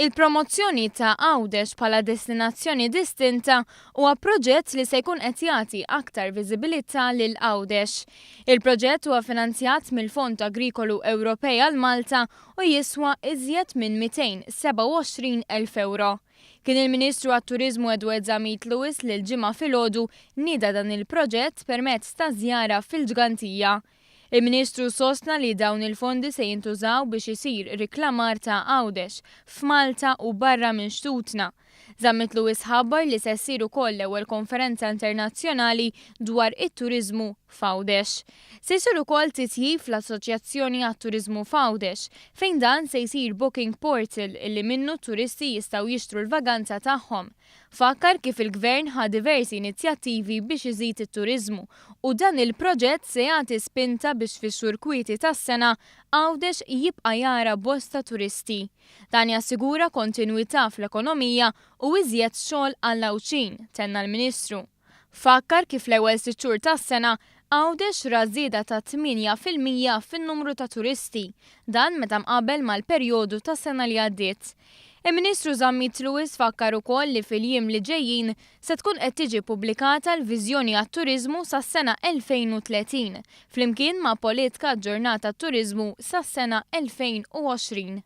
Il-promozzjoni ta' Għawdex bħala destinazzjoni distinta huwa proġett li se jkun qed jagħti aktar viżibilità lil Għawdex. Il-proġett huwa finanzjat mill-Fond Agrikolu Ewropej għal Malta u jiswa iżjed minn 227,000 ewro. Kien il-Ministru għat-Turiżmu Edward Zammit Lewis li l-Ġimgħa filgħodu nieda dan il-proġett permezz ta' żjara fil-Ġgantija. Il-Ministru sostna li dawn il-fondi se jintużaw biex isir riklamar ta' Għawdex f'Malta u barra minn xtutna. Zammit Lewis ħabbar li se ssir ukoll l-ewwel konferenza internazzjonali dwar it-turiżmu f'Għawdex. Se jsir ukoll titjib fl-Assoċjazzjoni għat-Turiżmu f'Għawdex, fejn dan se jsir booking portal illi minnu t-turisti jistgħu jixtru l-vaganza tagħhom. Fakkar kif il-Gvern ħa diversi inizjattivi biex iżid it-turiżmu u dan il-proġett se jagħti spinta biex fix-xhur kwieti tas-sena Għawdex jibqa' jara bosta turisti. Dan jassigura kontinwità fl-ekonomija u iżjed xogħol għall-Għawdxin, tenna l-Ministru. Fakkar kif l-ewwel sitt xhur tas-sena, Għawdex ra żieda ta' 8% fin-numru ta' turisti, dan meta mqabbel mal-perjodu tas-sena li għaddiet. Il-Ministru Zammit Lewis fakkar ukoll li fil-jiem li ġejjin se tkun qed tiġi ppubblikata l-viżjoni għat-turiżmu sas-sena 2030, flimkien ma' politka aġġornata għat-turiżmu sas-sena 2020.